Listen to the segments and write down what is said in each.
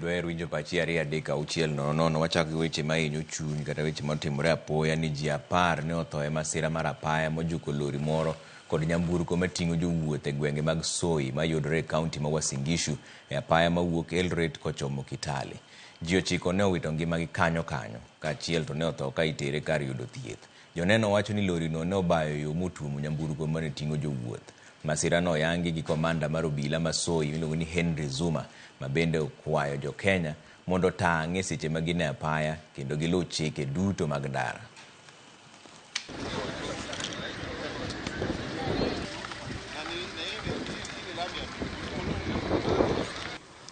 Dwaher winjo pachi 2 3 6 0 0. Wachako gi weche mahinyo chuny kata weche matimore apoya ni ji 10 ne otho e masira mar apaya mojuko lori moro kod nyamburko mating'o jowuoth e gwenge mag Soi mayudore e kaunti ma Uasin Gishu e apaya mawuok Eldoret kochomo Kitale. Ji 9 ne owito ngimagi kanyo kanyo, kaachiel to ne otho ka itere kar yudo thieth. Joneno wacho ni lorino ne obayo yo motuomo nyamburko mane ting'o jowuoth. Masirano oyangi gi komanda mar obila ma Soi miluongo ni Henry Zuma, ma bende okwayo jo-Kenya mondo otang' e seche ma gin e apaya kendo giluw chike duto mag ndara.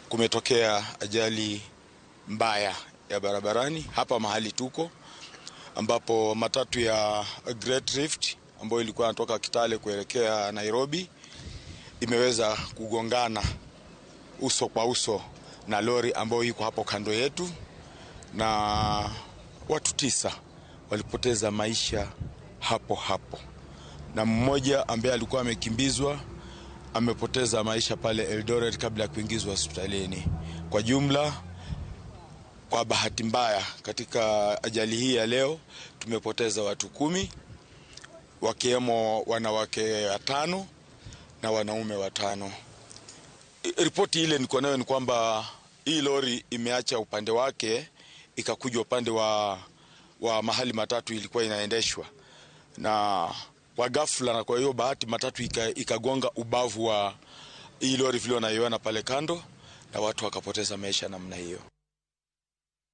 Kumetokea ajali mbaya ya barabarani hapa mahali tuko, ambapo matatu ya Great Rift ambayo ilikuwa inatoka Kitale kuelekea Nairobi imeweza kugongana uso kwa uso na lori ambayo iko hapo kando yetu, na watu 9 walipoteza maisha hapo hapo, na mmoja ambaye alikuwa amekimbizwa amepoteza maisha pale Eldoret kabla ya kuingizwa hospitalini. Kwa jumla, kwa bahati mbaya, katika ajali hii ya leo tumepoteza watu 10, wakiwemo wanawake 5 na wanaume 5. Ripoti ile niko nayo ni kwamba hii lori imeacha upande wake ikakuja upande wa mahali matatu ilikuwa inaendeshwa, na kwa ghafla na kwa hiyo bahati matatu ikagonga ubavu wa hii lori vile unaiona pale kando, na watu wakapoteza maisha namna hiyo.